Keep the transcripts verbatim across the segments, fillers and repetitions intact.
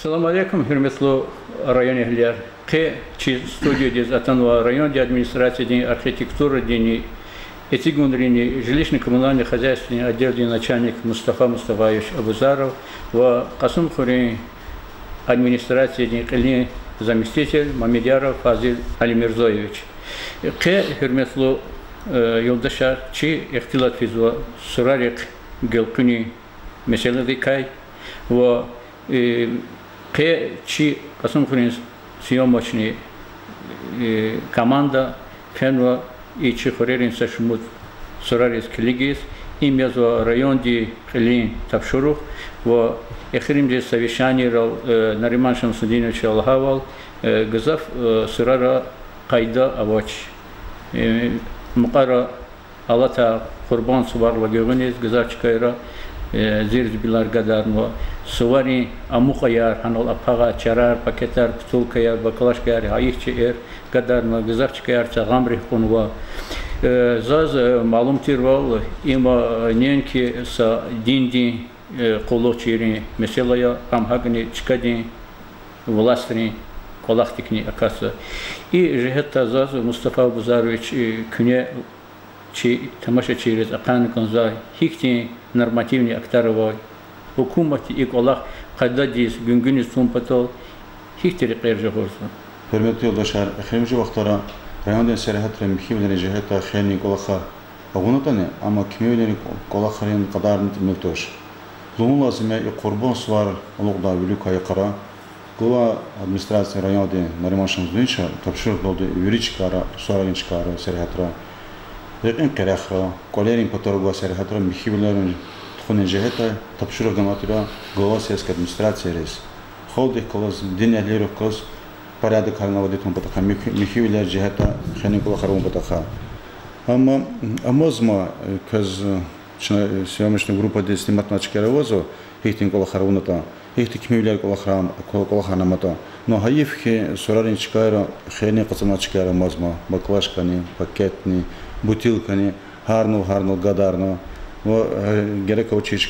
Салам алейкум, гьуьрметлу районэгьлияр. Къе чи студиядиз атанва райондин администрациядин архитектурадинни эцигунринни жилищно-коммунальный хозяйстводин отделдин начальник Мустафа Мустафаевич Абузаров ва Кьасумхуьруьн администрациядин кьилин заместитель Мамедъяров Фазил Алимирзоевич. Къе, гьуьрметлу юлдашар, чи ихтилат физва сурарихъ гелкъуьнин месэладикай ва къе чи Кьасумхуьруьн съёмочный команда фенва и чи хуьрерин са шумуд сурариз килигиз. Им язва райондин кьилин тапшуругъ ва эхиримжи совещанийрал Нариман Шамсудиновича лагьайвал, гзаф сурара къайда авач. Мукьвара алатай Къурбан суварилай гуьгъуьниз гзаф чкайра зирзибилар гадарнава. Суварин амукьаяр, гьанал апагъай чарар, пакетар, бутылкаяр, баклашкаяр, гьа ихьтин шейэр гадарнава, гзаф чкаяр цагъамрихъ кьунва. Заз малум тирвал, има неинки са диндин къуллугъчийрин месэла я, ам гьакӀни чкадин властрин кӀвалахдикни акатзава. И жигьетдай заз, Мустафа Абузарович, куьне чи тамашачийриз ахъайна кӀанзава, гьихьтин нормативный актар авай, гьукуматди и кӀвалах къайдадиз, гуьнгуьниз тун патал гьихьтин рекьер жагъурзава? Гьуьрметлу юлдашар, эхиримжи вахтара райондин сергьятра михьивилерин жигьетдай хейлин кӀвалахар авунатӀани, амма кимивилерин кӀвалахрин кьадарни тӀимил туш. Лугьун лазим я, и Къурбан сувар алукьдай вилик квай йикъара глава администрации районди Нариман Шамсудиновича тапшуругъдалди вири чкайра, сурарин чкайра, сергьятра, рекьин къерехра, кӀвалерин патав гвай сергьятра михьивилерин тухунин жигьетдай тапшуругъ ганвайтӀа глава сельской администрацийриз, халкьдихъ галаз, динэгьлийрихъ галаз порядокар наводить авун патахъай, михьи-, михьивилер жигьетдай хейлин кӀвалахар авун патахъай. Амма амазма, квез, чна съёмочный группади сниматнавай чкаяр авазва, гьихьтин кӀвалахар авунатӀа, гьихьтин кимивилер кӀвалахар, кӀвалахарнаматӀа. Ну, гьайиф хьи, сурарин чкайра хейлин къачунвай чкаяр амазма, баклашкани, пакетни, бутылкани, гьарнал-гьарнал гадарна, ва герек авачир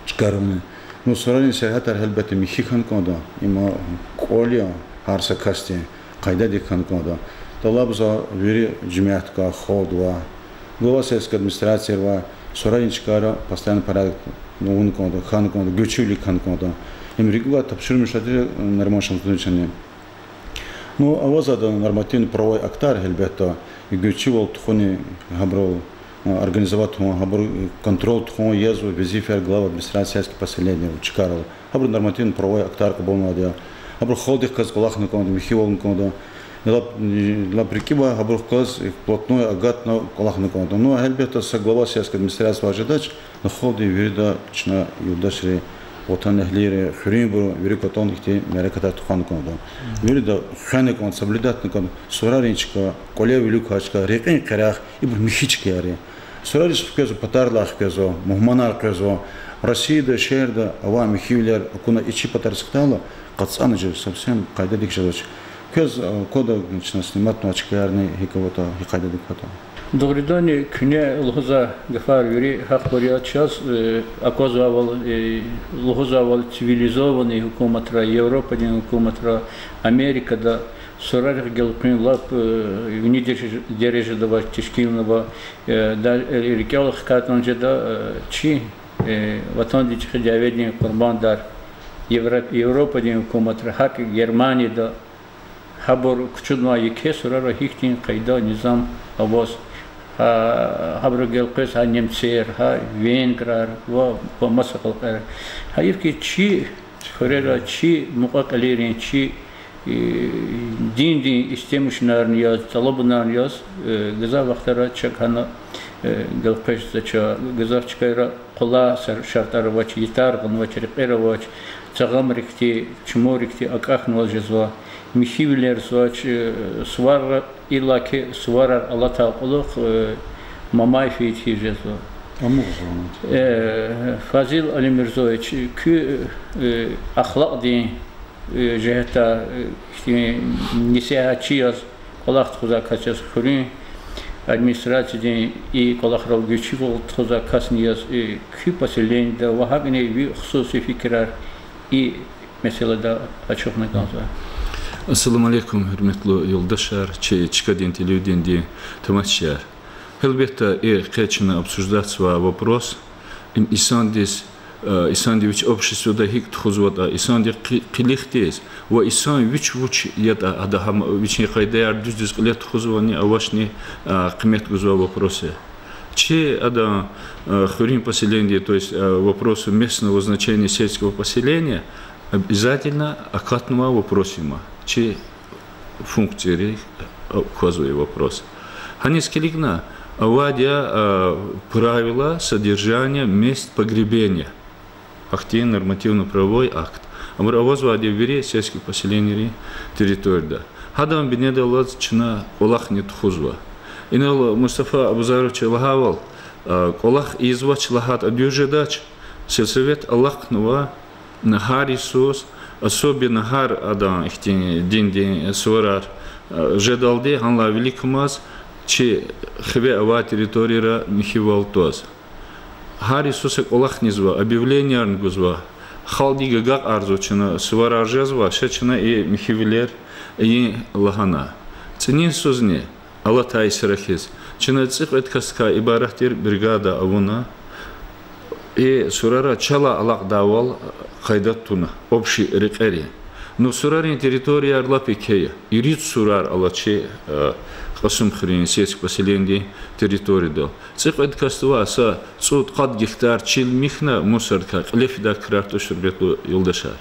чкайрални. Ну, сурарин сергьятар гьелбетда михьи хьана кӀанда, има кӀвал я, гьар са касди къайдадик хьана кӀанда. ТӀалабзава вири жемятдикай, халкьдивай, глава сельской администрацийривай сурарин чкайра постоянный порядок авуна кӀанда, хьана кӀанда, гуьрчивилик хьана кӀанда. Им рикӀивай тапшурмишзавайди Нариман Шамсудиновичани. Ну, авазва ада нормативно-правовой актар, гьелбетда, гуьрчивал тухуни, гьабурал организовать авун, гьабур контроль тухун язва везифаяр глав администраций сельских поселений, чкайрал. Гьабуру нормативно-правовой актар кьабулнавайди я. Гьабуру халкьдихъ галаз кӀвалахна кӀанда, михьивал авуна кӀанда. Лап, лап рикӀивай гьабурухъ галаз вплотную агатна кӀвалахна кӀанда. Ну, гьелбетда, са глава сельской администрацийвай жедач, ну, халкьди вирида, чна юлдашри, ватанэгьлийри, хуьруьнбуру, вири кӀватӀални ихьтин мярекатар тухвана кӀанда. Вирида хвена кӀанда, соблюдатьна кӀанда, сурарин чка, кӀвале вилик квай чка, рекьин къерех, ибур михьи чкаяр я. Сурариз хквезва, патарилай хквезва, мугьманар къвезва, Россияда, шегьерда авай михьивилер акуна и чи патариз хтайла, къацӀана жез, совсем къайдадик жезвач. Квез аквада, чна сниматнавай чкаярни гьикӀ аватӀа, гьи къайдадик кватӀа. Дугъриданни, куьне лугьузвай гафар вири гьахъбур я. Чаз аквазвайвал, лугьузвайвал, цивилизованный гьукуматра, Европадин гьукуматра, Америкада сурарихъ гелкъуьн лап вини дережада авач, тешкилнава. РикӀел хкайтӀани жеда, чи ватандин чӀехи дяведин къурбандар, Евро-, Европадин гьукуматра, гьакӀ Германияда, гьабур кучуднавай еке сурара гьихьтин къайда-низам аваз, гьабуру гелкъвез гьа немцер, гьа венграр ва, ва маса халкьар. Гьайиф хьи, чи хуьрера, чи мукьва-кьилийрин, чи диндин истемишунарни яз, тӀалабунарни яз, гзаф вахтара чак гьана гелкъвезвач, гзаф чкайра къулай шартӀар авач, йитар гъанвач, рекьер авач, цагъамрихъди, чумуррихъди акӀахнаваз жезва, михьивилер жезвач, суварра, иллаки суварар алатай кьулухъ Мамай фейи тир жезва. Фазил Алимирзоевич, куь ахлакьдин жигьетдай ихьтин несигьатчи яз кӀвалах тухузвай кас яз, хуьруьн администрациядин и кӀвалахрал гуьрчивал тухузвай касни яз, куь поселениеда ва гьакӀни ви хсуси фикирар и Месэлада ачухна кӀанзава. Ассаламу алейкум, гьуьрметлу юлдашар, чи чкадин телевиденидин тамашачияр. Гьелбетда, и къе чна обсуждатзавай вопрос, им инсандиз, э, инсанди вич обществода гьикӀ тухузватӀа, инсандин къи-, къилихдиз ва инсан вич вуч ятӀа, ада гьам вичин къайдаяр дуьздиз кьиле тухузвани, авачни, э, къимет гузвай вопрос я. Чи ада, э, хуьруьн поселениеди, то есть, э, вопросу местного значения сельского поселения обязательно акатнавай вопрос я им. Чи функцияри, э, квазвай вопрос. Гьаниз килигна, авайди я, э, правила содержания мест погребения. Ахьтин нормативно-правовой акт. Абур авазвайди я вири сельский поселенийрин территорияда. Гьадан бинедаллаз чна кӀвалахни тухузва. Инал Мустафа Абузаровича лагьайвал, а, кӀвалах ийизвач лагьайтӀа дуьз жедач, сельсовет алахънава, гьар йисуз, особенно гьар адан ихьтин диндин суварар, а, жедалди гьанлай виликамаз чи хиве авай территорияра михьивал тваз. Гьар йисуз са кӀвалахни ийизва, объявлениярни гузва, халкьдихъ агакьарзава чна суварар жезва, ша чна и михьивилер ийин лагьана. ЦӀинин йисузни алатай сира хьиз, чна цӀикьвед касдикай ибарат тир бригада авуна, и сурара чалай алакьдайвал къайдада туна, общий рекьери. Ну, сурарин территорияр лап еке я. Ирид сурар алачир, э, Кьасумхуьруьн сельский поселениедин территориядал. ЦӀикьвед касдивай са цӀуд-къад гектар чил михьна мусордикай, кьиле фидай крар туш, гьуьрметлу юлдашар.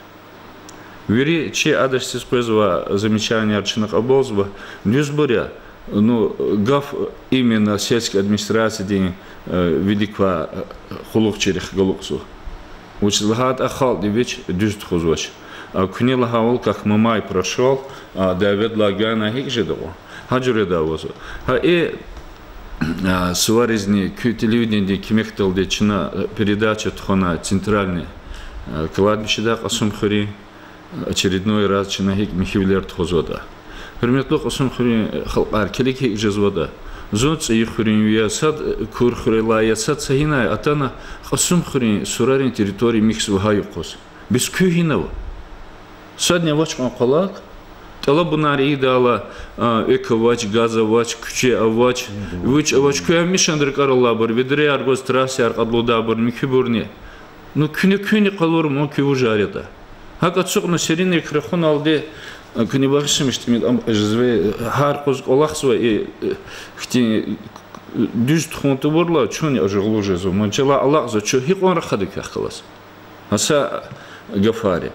Вири чи адаз сиз къвезвай замечанияр чна кьабулзава, дуьзбур я, ну, гаф именно сельский администрациядин, э, вилик квай, э, къуллугъчийрихъ галукьзава. Вучиз лагьайтӀа халкьди вич дуьз тухузвач. А куьне лагьайвал, как Мамай прошёл, а дяведилай гана гьикӀ жеда кьван. Гьа жуьреда авазва. Гьа и, а, суваризни куь телевидениедин куьмекдалди чна, э, передача тухвана центральный, э, кладбищедай Кьасумхуьруьн, очередной раз чна гьикӀ михьивилер тухузватӀа. Гьуьрметлу Кьасумхуьруьн халкьар, килиг гьикӀ жезватӀа. Зун ЦӀийи хуьруьнви я, сад, э, Кур хуьрелай я, сад са гьинай атана, Кьасумхуьруьн сурарин территория михьзава гьа юкъуз. Бес куьн гьинава? Садни авач кьван къвалав, тӀалабунар ийидайла, а, экв авач, газ авач, куьче авач, вуч авач, куьн гьамишанда ракӀарал алайбур, ведреяр гваз, трасаяр кьадлудайбур, муькуьбурни. Ну, куьне куьнни къалур ман, куьн вужар ятӀа. ГьакӀ ацукьна серинрик рахуналди, а, куьне багъишламиш тӀимил ам жезва, гьар къуз кӀвалахзава, и, э, хьтин, э, дуьз тухун тавурла, чунни ажугълу жезва. Ман чалай алакьзава, чун гьикьван рахада квехъ галаз. Гьа са гафар я.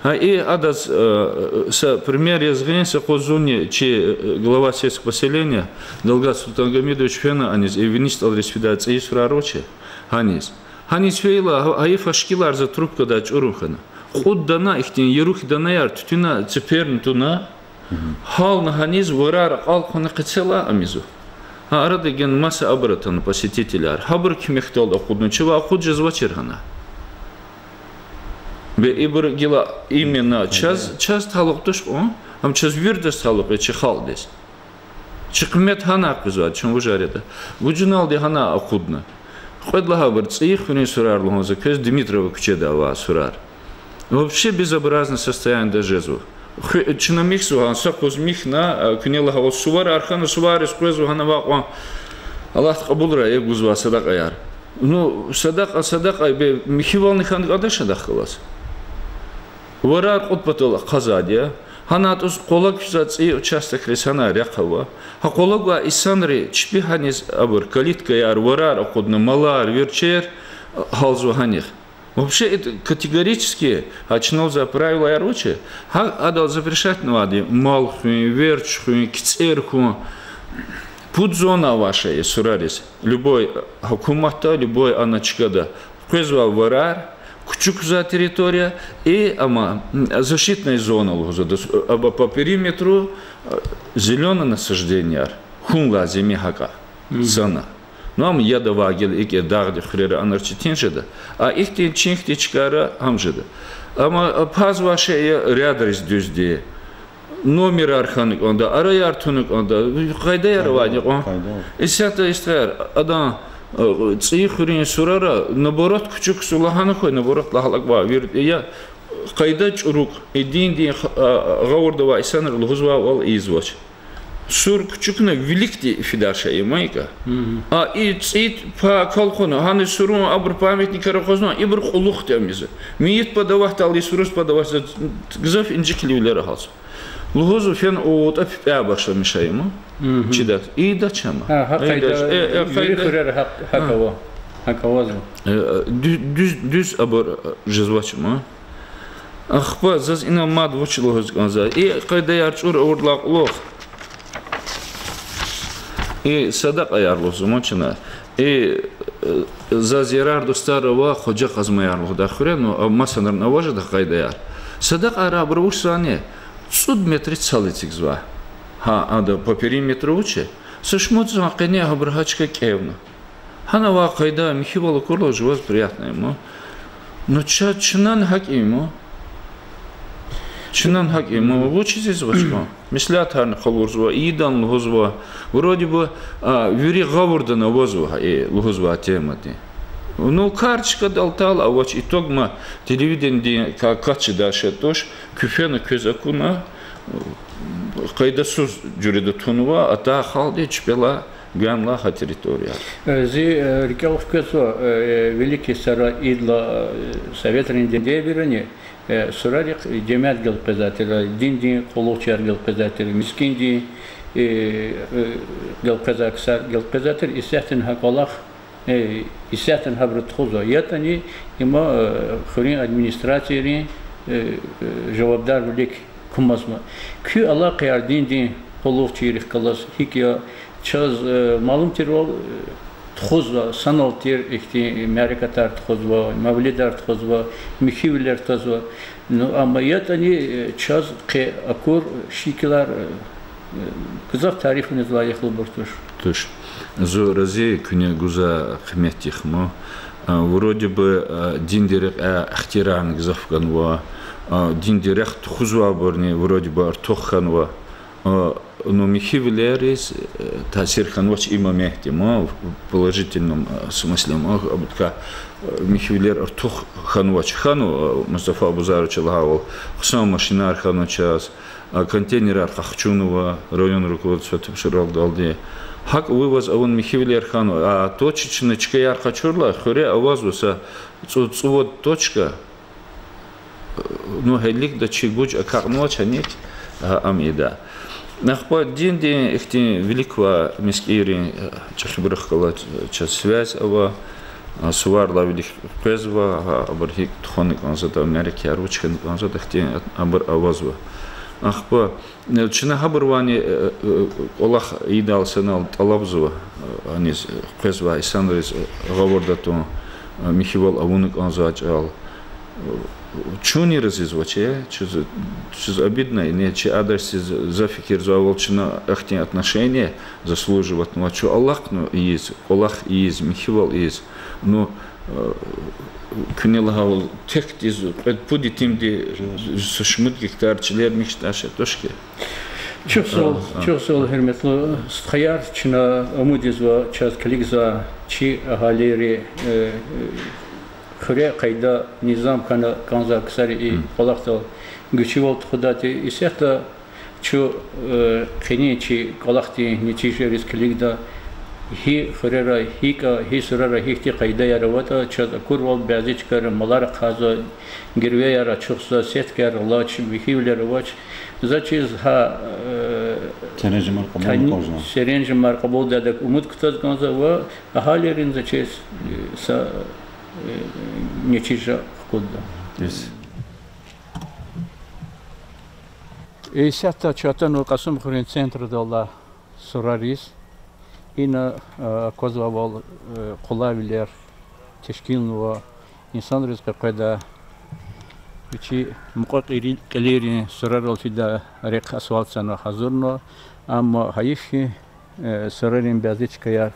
Гьа и адаз, э, са пример яз гъин, са къуз зунни чи, э, глава сельского поселения Далгат Султангьамидович фена аниз, и виниз тӀалриз фидай цӀийи сурар авач, гьаниз. Гьаниз фейила, гьа, гьа и фашкилар за трубкадай чӀурун хьана. Кьуд дана ихьтин яру данаяр туьтуьнай цеперни туна, гьална гьаниз варар акьалтӀухъна къецелай ам ийизва. Гьа арада гена маса абур атана, посетителяр. Гьабурун куьмекдалди акъудна, чавай акъуд жезвачир гьана. Бес ибур гила именно чаз, чаз талукь туш кьван, ам чаз вирдаз талукь я, чи халкьдиз. Чи къимет гьана къвезвайди, чун вужар ятӀа. Вучиналди гьана акъудна. Кьвед лагьайбур ЦӀийи хуьруьн сурар лугьун за квез, Димитрова куьчеда авай сурар. Вообще безобразное состояниеда жезва. Хуь-, чна михьзава гьа, са къуз михьна, а, куьне лагьайвал, суварар хьана, сувариз къвезва гьана авай кьван. Аллагьди кьабулрай и гузвай садакьаяр. Ну, садакьа, садакьа, бес михьивални хьана кӀанда шадахъ галаз. Варар кьуд патал ахъайзавайди я. Гьана атӀуз къвалав куьзва ЦӀийи участокриз, гьана рехъ ава. Гьа къвалав гвай инсанри чпи гьаниз абур, калиткаяр, варар акъудна, малар, верчер гьалзава гьаниз. Вообще это категорически, гьа чна лугьузвай правилаяр вуч я, гьа адал запрещатьнавайди мал хуьн, верч хуьн, кицӀер хуьн. Пуд зона авай шей я сурариз. Любой гьукуматда, любой ана чкада къвезвай варар, кучукзавай территория, и ама, м, защитная зона лугьузва, то есть, а, по периметру, а, зелёные насажденияр хьун лазим я гьакӀа. Мгм. Зона. Ну, ам яд авай гила икӀ я, дагъдин хуьрера анра четин жеда. А ихьтин чин хьтин чкайра гьам жеда. Ама, а, пазвай шей я рядриз дуьзди. Номерар хьана кӀанда, араяр туна кӀанда, къайдаяр авайди кьван. Къайда. Исятда, истяр, адан, э, ЦӀийи хуьруьн сурара, наоборот, кучукзава лагьана хьуй, наоборот, лагьана кӀанда, вири я, Къайда чӀурукӀ, и диндин х-, а, гъавурда авай инсанри лугьузвайвал ийизвач. Сур кучукна виликди фидар шей я, ман икӀа. А и цӀийи пай акал кьуна, гьана сурун абур памятникар акъвазнава, ибур кьулухъди ам ийизва. Мейит пад аватдалди, суруз пад аватдалди гзаф инжиклу вилер гьалзава. Лугьузва фена утӀа пипӀяй башламишай ма. Чидач, ийидач ама. Гьа, гьа къайда, э, э, вири къайда хуьрера гьакӀ, гьакӀ ава. ГьакӀ авазва. Э, дуьз, дуьз, дуьз абур, э, жезвач ма. Ахпа заз ина мад вуч лугьуз кӀанзава. И къайдаяр чӀур авурдалай кьулухъ. И садакьаяр лугьузва ма чна. И, э, заз ярар-дустар ава, Хъуьжа Къазмаяр лугьудай хуьре, ну, а, масанрани ава жеда къайдаяр. Садакьаяр абур вучзани цӀуд метр цал эцигзава. Гьа, ада по периметру вуч я? Са шумуд йисан къене гьабуру гьа чка кӀевна. Гьана авай къайда михьивал акурла жуваз приятно я ма. Ну, ча-, чнани гьакӀ я ма. Чнани гьакӀ я ма. Вучиз ийизвач ма? Меслятарни къалурзава, ийидан лугьузва. Вроде бы, а, вири гъавурдани авазва, э, лугьузвай темади. Ну, карточкадал атайла авач, итог ма телевидениедин ка-, кат жедай шей туш, куьфена квез акуна, къайдасуз жуьреда тунва, атай халкьди чпелай гвенлай гьа территорияр. Э, зи, э, рикӀел хквезва, э, вилик йисара идалай, э, советрин девирани, э, сурарихъ жемят гелкъвезвай тир, диндин къуллугъчияр гелкъвезвай тир, мискӀиндин, э, э, гелкъвезвай ксар гелкъвезвай тир, исятдани гьа кӀвалах, э, исятдани гьабуру тухузва. ЯтӀани има, э, хуьруьн администрацийрин, э, э, жавабдарвилик кумазма. Куь алакъаяр диндин къуллугъчийрихъ галаз гьикӀ я, чаз, э, малум тирвал, э, тухузва, санал тир ихьтин мярекатар тухузва, мавлидар тухузва, михьивилер твазва. Ну, амма ятӀани, э, чаз къе акур шикилар, э, гзаф тарифуниз лайихлубур туш. Туш. Зун рази я куьне гузвай къиметдихъ ма. А, вроде бы, а, диндин рекьяй ихтиярарни гзаф хьанва, а, диндин рехъ тухузвайбурни вроде бы артух хьанва. А, ну, михьивилериз, э, таъсир хьанвач и моментди ма, в положительном, э, смысле ма, абурукай, э, михьивилер артух хьанвач. Хьанва, э, Мустафа Абузаровича лагьайвал, хъсан машинар хьанва чаз, а, контейнерар къахчунва, район руководстводи тапшуралдалди. ГьакӀ вывоз авун михьивилер хьанва, а точечный чкаяр къачурла, хуьре авазва са цӀу-, цӀувад точка, ну, гьелелигда чи гуж акакьнавач гьаник, а, ам ийида. Ахпа диндин ихьтин вилик квай мискӀинрин, а, чӀехибурухъ галаз чаз связь ава, а, суварилай вилик къвезва, а, абур гьикӀ тухвана кӀанзаватӀа, мярекатар вуч хьана кӀанзаватӀа, ихьтин абур авазва. Ахпа, э, чна гьабурувайни, э, э, кӀвалах ийидайла санал тӀалабзава, э, аниз, э, къвезвай инсанриз, э, гъавурда атун, э, михьивал авуна кӀанзавай чӀал. Чунни рази жезвач, э, чаз, чаз обидно, ина чи адресдиз за фикирзавайвал чна ахьтин отношение заслуживатьнава, чун алахъна ийиз, кӀвалах ийиз, михьивал ийиз. Ну, э, куьне лагьайвал, текдиз кьвед-пуд итимди са шумуд гектар чилер михьдай шей туш хьи. Чухсагъул, чухсагъул, гьуьрметлу стхаяр, чна умуд ийизва чаз килигзавай чи агьалийри, э, э, хуьре къайда, низам хьана кӀанзавай ксари и кӀвалахдал гуьзчивал тухудайди. Исятда чун, э, къенин чи кӀвалахдин нетижайриз килигда, гьи хуьрера гьикӀ я, гьи сурара гьихьтин къайдаяр аватӀа, чаз акурвал бязи чкайра малар ахъайзава, гирвеяр ачухзава, сеткаяр алач, михьивилер авач. За чиз гьа, э, серенжемар кьабулдайдак умуд кутаз кӀанзава ва агьалийрин за чиз, э, са, э, нетижа хкудда. Исятда чун атанва Кьасумхуьруьн центрдал алай сурариз. Ина, э, аквазвайвал, э, къулайвилер тешкилнава, инсанриз къекъведа, вичи мукьва-кьили-, кьилийрин сурарал фида рехъ асфальт цана гьазурна, амма гьайиф хьи, э, сурарин бязи чкаяр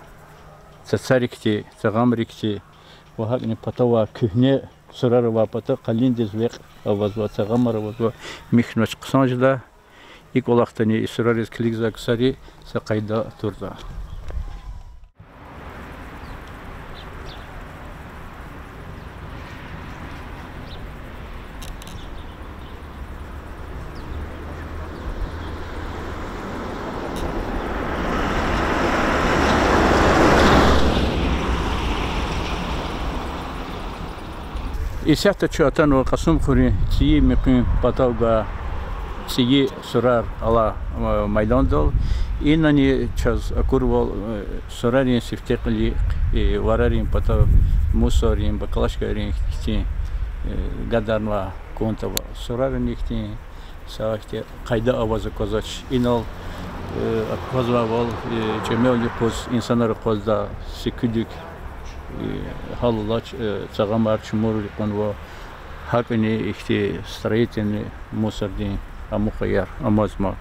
цацарикди, цагъамрикди ва гьакӀни патавай куьгьне сурар авай пата къалиндиз векь авазва, цагъамар авазва, михьнавач, хъсан жеда. И кӀвалахдани и сурариз килигзавай ксари са къайда турда. Исятда чун атанва Кьасумхуьруьн цӀийи муькъуьн патав гвай цӀийи сурар алай, э, майдандал. Инани чаз акурвал, э, сурарин сифте кьилихъ, э, варарин патав мусоррин, баклашкайрин хьтин, э, гадарнавай кӀунтӀ ава. Сурарни хьтин са ихьтин къайда аваз аквазвач. Инал, э, аквазвайвал, э, чӀемел юкъуз инсанар акъваздай секуьдик, э, гьал алач, э, цагъамар, чумур кьунва, гьакӀни ихьтин строительный мусордин амукьаяр амазма.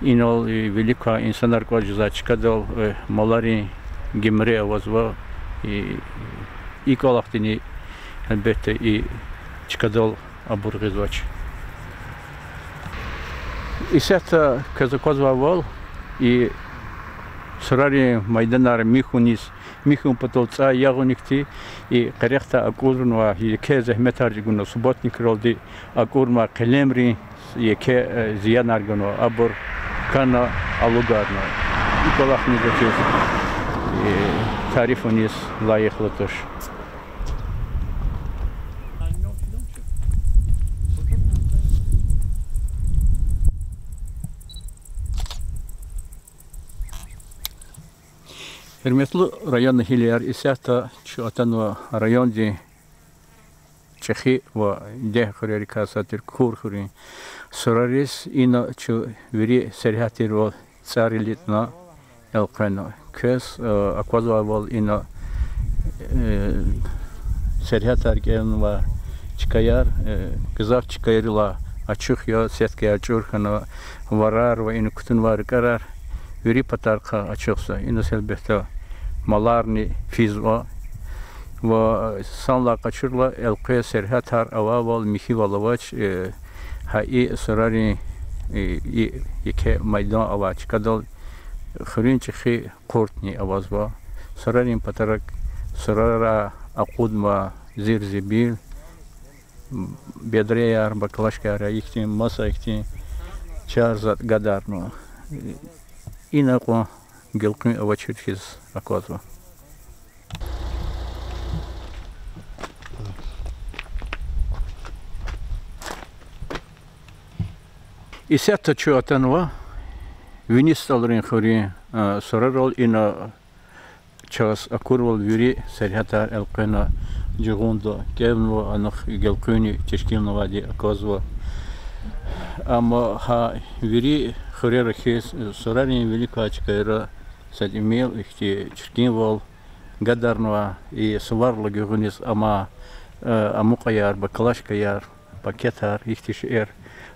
Инал, э, вилик квай инсанар кӀватӀ жезвай чкадал, э, маларин гимре авазва, э, и кӀвалахдини, гьелбетда, и чкадал абур гъизвач. Исятда квез аквазвайвал, и сурарин майданар михьуниз, михьун патал цӀай ягъуникди, и къерехда акӀурнавай, еке зегьметар чӀугуна субботникралди акӀурнавай къелемрин еке, э, зиянар ганва, абур кана, алугарна. И кӀвалахни заз чиз, э, тарифуниз лайихлу туш. Гьуьрметлу районный хилияр, исятда чун атанва райондин чӀехи ва дегь хуьрерикай сад тир Курхуьруьн сурариз. Ина чун вири сергьятдинвал цӀар илитӀна элкъвена. Квез, э, аквазвайвал, ина, э, сергьятар кӀевнавай чкаяр, э, гзаф чкайрилай ачух я, сеткаяр чӀур хьана, варар ва ина кутунвай ракӀарар вири патарихъай ачухзава. Инал гьелбетда маларни физва. Ва санлай къачурла, элкъвей сергьятар авайвал михьивал авач, э, гьа и сурарин, э, и еке майдан авай чкадал хуьруьн чӀехи къуртни авазва. Сурарин патарак, сурарай акъуднавай зир-зибил, бедреяр, баклашкаяр, ихьтин маса ихьтин чар затӀ гадарнава. Ина кьван гелкъуьн авачир хьиз аквазва. Исятда чун атанва Вини СтӀалрин хуьруьн, а, сурарал. Ина чаз акурвал вири сергьятар элкъвена, жугъунда кӀевнава, анихъ гелкъуьнни тешкилнавайди аквазва. Амма гьа вири хуьрера хьиз, сурарин вилик квай чкайра са тӀимил ихьтин чиркинвал гадарнава, и суварилай гуьгъуьниз амай, э, амукьаяр, баклашкаяр, пакетар, ихьтин шейэр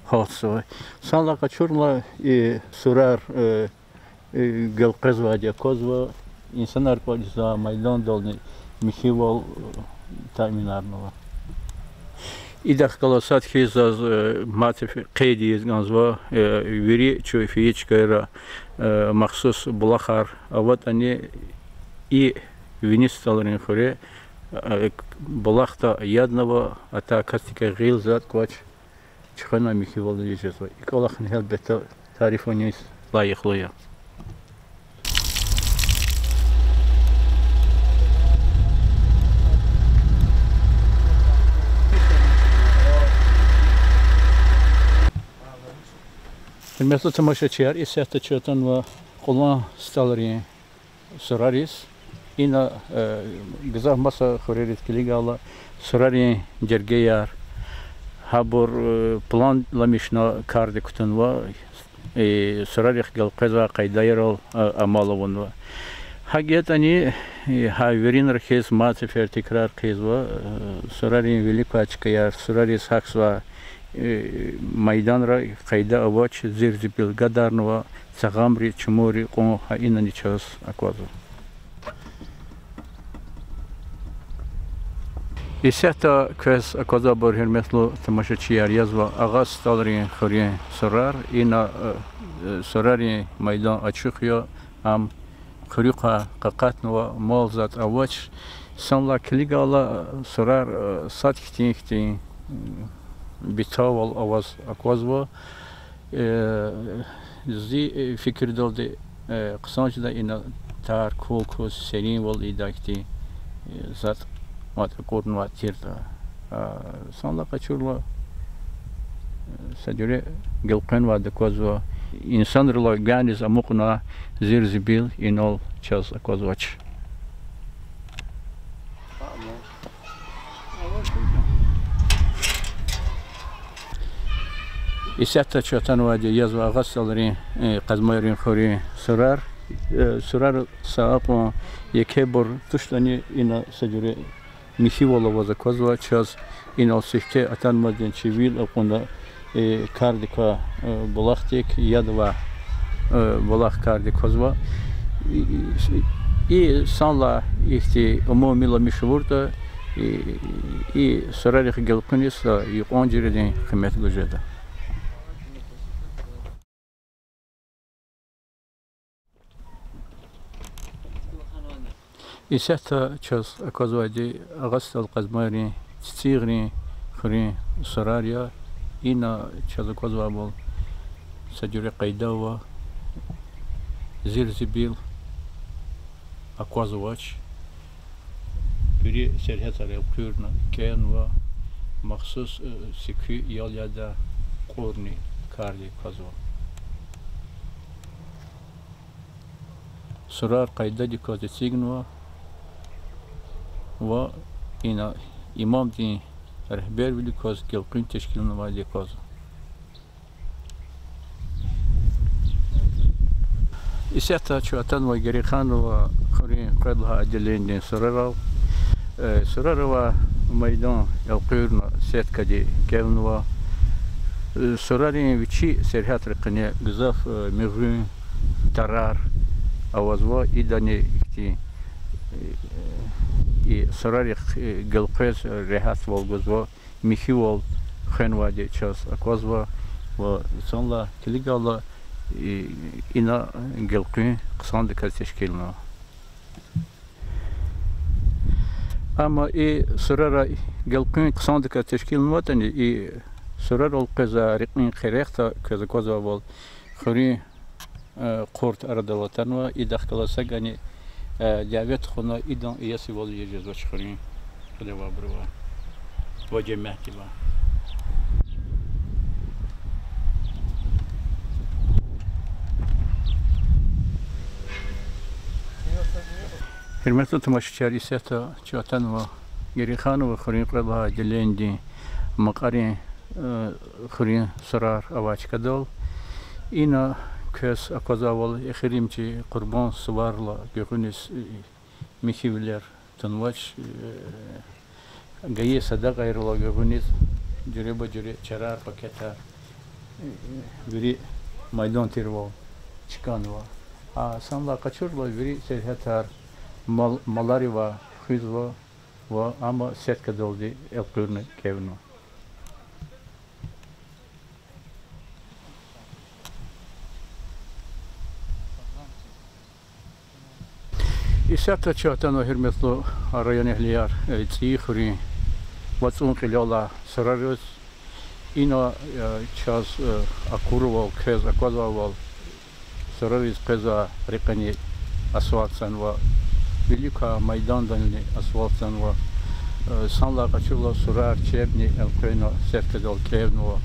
гьалтзава. Санлай къачурла, и сурар, э, э, гелкъвезвайди аквазва, инсанар кӀватӀ жезвай майдандални михьивал, э, таъминарнава. Идахъ галаз сад хьиз заз, э, мад сефер къейд ийиз кӀанзава, э, вири чун фейи чкайра, э, махсус булахар аватӀани, и Вини СтӀалрин хуьре, э, булахда яднава, атай касдикай гъил затӀ квач, чуьхвена михьивал ийиз жезва. И кӀвалахни гьелбетда тарифуниз лайихлу я. Гьуьрметлу тамашачияр, исятда чун атанва Кьулан СтӀалрин сурариз. Ина, э, гзаф маса хуьрериз килигайла, сурарин жергеяр, гьабур, э, планламишна кардик кутунва, э, сурарихъ гелкъвезвай къайдайрал, э, амал авунва. ГьакӀ ятӀани, э, гьа виринра хьиз мад сефер тикрар хъийизва, э, сурарин вилик квай чкаяр, сурариз гьахьзавай, э, майданра къайда авач, зир-зибил гадарнава, цагъамри, чумурри кьун, гьа инани чаз аквазва. Исятда квез аквазвайбур, гьуьрметлу тамашачияр, язва Агъа СтӀалрин хуьруьн сурар. Ина, э, э, сурарин майдан ачух я, ам хуьруьхъай къакъатнава, мал-затӀ авач. Санлай килигайла, э, сурар, э, сад хьтин-хьтин, м, битавал аваз аквазва. Э, зи, э, фикирдалди, э, хъсан жеда ина тар кул-куз, серинвал ийидай хьтин, э, затӀ мад акӀурнавай тиртӀа. Санлай къачурла, са жуьре гелкъуьнвайди аквазва. Инсанрилай гуьгъуьниз амукьна зир-зибил инал чаз аквазвач. Исятда чун атанвайди язва Агъа СтӀалрин, э, Къазмайрин хуьруьн сурар. Э, сурар са акьван екебур туштӀани ина са жуьре михьивал аваз аквазва чаз, инал сифте атанмазди чи вил акьуна, э, кардик ква, э, булахдик, яд авай, э, булах кардик квазва. И, и, и санлай ихьтин умумиламиш авуртӀа, и, и сурарихъ гелкъуьниз са юкьван жуьредин къимет гуз жеда. Исятда чаз аквазвайди Агъа СтӀал Къазмайрин ЦицӀигърин хуьруьн сурар я. Ина чаз аквазвайвал са жуьре къайда ава, зир-зибил аквазвач. Вири сергьятар элкъуьрна кӀевнава, махсус, э, секуь ял ядай кьурни кардик квазва. Сурар къайдадик кваз эцигнава ва ина имамдин регьбервилик кваз гелкъуьн тешкилнавайди кваз. Исятда чун атанва Герейханова хуьруьн къвед лагьай отделенидин сурарал. Э, сурар авай майдан элкъуьрна сеткади кӀевнава. Э, сурарин вичи сергьятрин къене гзаф, э, мегъуьн, тарар авазва, идани ихьтин, э, и сурарихъ, э, гелкъвез регьятвал гузва, михьивал хвенвайди чаз аквазва ва санлай килигайла, и, ина гелкъуьн хъсандаказ тешкилнава. Амма и сурара гелкъуьн хъсандаказ тешкилнаватӀани, и сурарал къвезвай рекьин къерехда квез аквазвайвал, хуьруьн, э, къурт арадал атанва, идахъ галаз сагани, э, дяве тухвана, идан иесивал ийиз жезвач хуьруьн кьилевайбурувай ва жемятдивай. Гьуьрметлу тамашачияр, исятда чун атанва Герейханова хуьруьн къвед лагьай отделенидин Макьарин, э, хуьруьн сурар авай чкадал. Ина квез аквазвайвал эхиримжи Къурбан суварилай гуьгъуьниз, э, михьивилер тунвач, э, гайи садакьайрилай гуьгъуьниз жуьреба-жуьре чарар, пакетар, э, вири майдан тирвал чкӀанва. А санлай къачурла вири сергьятар мал-, маларивай хуьзва ва амма сеткадалди элкъуьрна кӀевнава. Исятда чун атанва, гьуьрметлу районэгьлияр, э, ЦӀийи хуьруьн вацӀун кьилелай сурариз. Ина, э, чаз, э, акурвал, квез аквазвайвал, сурариз къвезвай рекьени асфальтзава, вилик квай майдандални асфальтзава, э, санлай къачурла сурар чебни элкъвена сеткадал кӀевнава,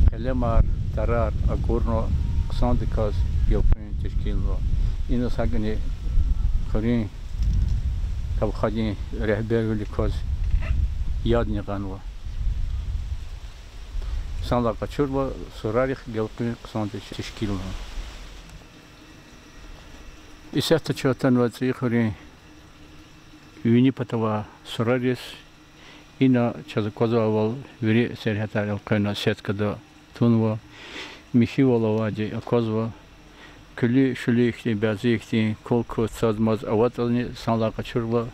къелемар, тарар акурна, хъсандаказ гелкъуьн тешкилнава. Ина сагани хуьруьн кавхадин регьбервилик кваз ядни гъанва. Санлай къачурла сурарихъ гелкъуьн хъсандаказ тешкилнава. Исятда чун атанва ЦӀийи хуьруьн вини патавай сурариз. Ина чаз аквазвайвал вири сергьятар элкъвена сеткада тунва, михьивал авайди аквазва, куьлуь-шуьлуь хьтин, бязи хьтин кул-кус, цаз-маз аватӀани, санлай къачурла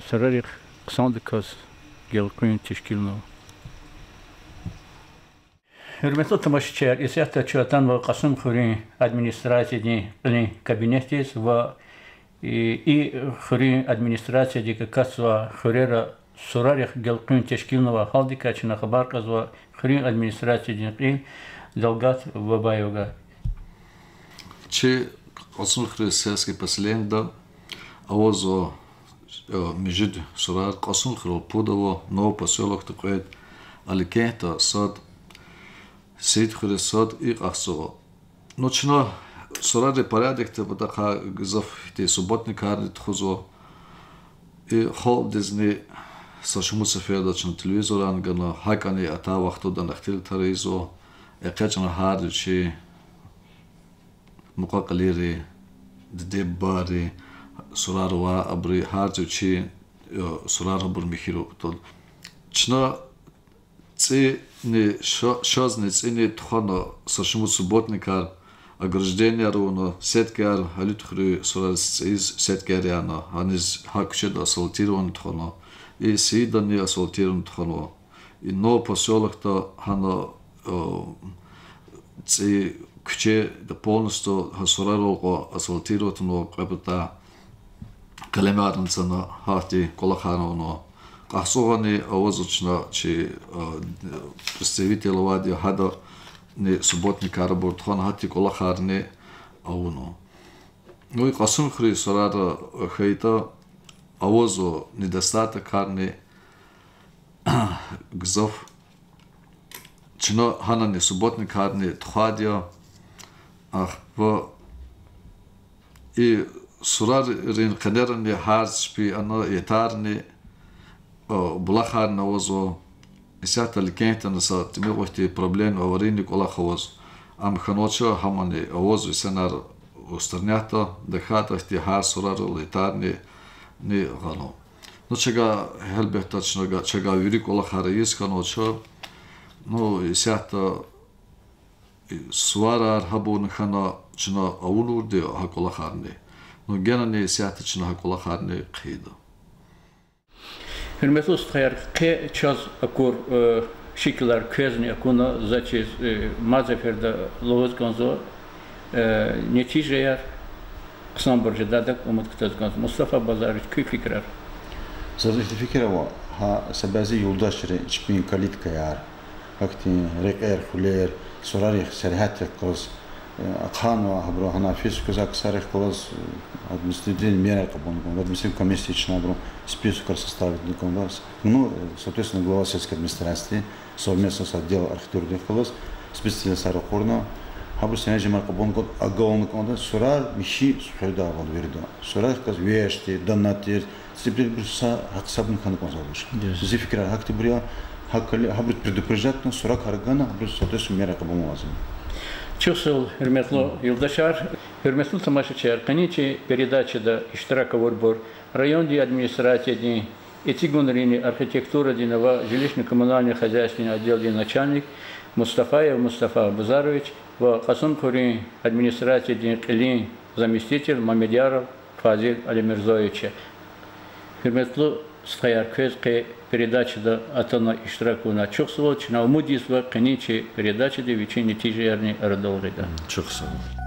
сурарихъ хъсандаказ гелкъуьн тешкилнава. Гьуьрметлу тамашачияр, исятда чун атанва Кьасумхуьруьн администрациядин кьилин кабинетдиз ва, и, и хуьруьн администрациядик акатзавай хуьрера сурарихъ гелкъуьн тешкилнавай гьалдикай чна хабар кьазва хуьруьн администрациядин кьил Далгат Бабаевгай. Чи Кьасумхуьруьн сельский поселенида авазва Муьжуьд сурар Кьасумхуьрел пуд ава, Ново посёлокда кьвед, Аликентда сад, Саидхуьре сад, и кьахцава. Ну, чна сурарин порядокда патахъай гзаф ихьтин субботникарни тухузва. И халкьдизни са шумуд сеферда чна телевизоррани гана, гьакӀни атай вахтунда ихтилатар ийизва. ЭкъечӀна гьарда вичин мукьва-кьилийри, диде-бубайри, сурар авай абуру, гьарда вичин, э, сурар абур михьи патал. Чна цӀини ша-, шазни цӀини тухвана са шумуд субботникар, огражденияр авуна, сеткаяр, Алуьтхуьруьн сурариз цӀийиз сеткаяр яна, гьаниз гьа куьчеда асфальтирование тухвана, и Саидани асфальтирование тухванва. И Ново посёлокда гьана, э, цӀи куьчеда полностью гьа сурарал кьван асфальтировать авунва, кьве пата къелемарни цана, гьахьтин кӀвалахарни авунва. Кьахцавани авазва чна чи, э, представитель авайди я, гьадани субботникар абур тухвана, гьахьтин кӀвалахарни авунва. Ну, и Кьасумхуьруьн сурар хьайитӀа, авазва недостатокарни гзаф. Чна гьанани субботникарни тухвайди я. Ахпа и сурарин къенерани гьар чпи ана ятарни, э, булахарни авазва. Исятда Аликентдани са тӀимил ихьтин проблемный аварийный кӀвалах аваз. Ам хьанвач, гьамани авазва, инсанар устранятьда, тахьайтӀа ихьтин гьар сурарал ятарни ни гъана. Ну, чавай, гьелбетда, чна, чавай вири кӀвалахар ийиз хьанвач. Ну, исятда суварар гьабурни хьана, чна авунвайди я гьа кӀвалахарни. Ну, генани исятда чна гьа кӀвалахарни хъийида. Гьуьрметлу стхаяр, къе чаз акур, э, шикилар квезни акуна, заз чиз, э, мад сеферда лугьуз кӀанзава, э, нетижаяр хъсанбур жедайдак умуд кутаз кӀанзава. Мустафа Базарович, куь фикирар? Заз ихьтин фикир ава, гьа са бязи юлдашри чпин калиткаяр, гьахьтин рекьер, хуьлер, сурарихъ, сергьятдихъ галаз, э, ахъайнава, гьабуру гьана офис кваз, а ксарихъ галаз, э, административный мераяр кьабулна кӀанда, административный комиссия чна абурун списокар составитьна кӀанда. Ну, э, соответственно, глава сельской администрации совместно с отдел архитектуры галаз специалистар ракъурна, гьабуру сергьят жемир кьабулна кӀанда, агална кӀанда, сурар михьи суьгьуьрдайвал вирида. Сурарихъ галаз вешди, дана тир, сибирбур са гьакъисабни хьана кӀанзавач. Зи фикирар гьахьтинбур я, гьакӀ хьайила гьабуруз предупреждать авуна, суракар гана, абуруз соответственно мера кьабулун лазим я. Чухсагъул, гьуьрметлу юлдашар, гьуьрметлу тамашачияр, къенин чи передачада иштирак авурбур райондин администрациядин, эцигунрини архитектурадин ва жилищно-коммунальный хозяйстводин отделдин начальник Мустафаев Мустафа Базарович ва Кьасумхуьруьн администрациядин кьилин заместитель Мамедъяров Фазил Алимирзоевич. Гьуьрметлу стхаяр, квез къе передачада атана иштирак авуна чухсагъул, чна умуд ийизва къенин чи передачади вичин нетижаярни арадал гъида. Чухсагъул.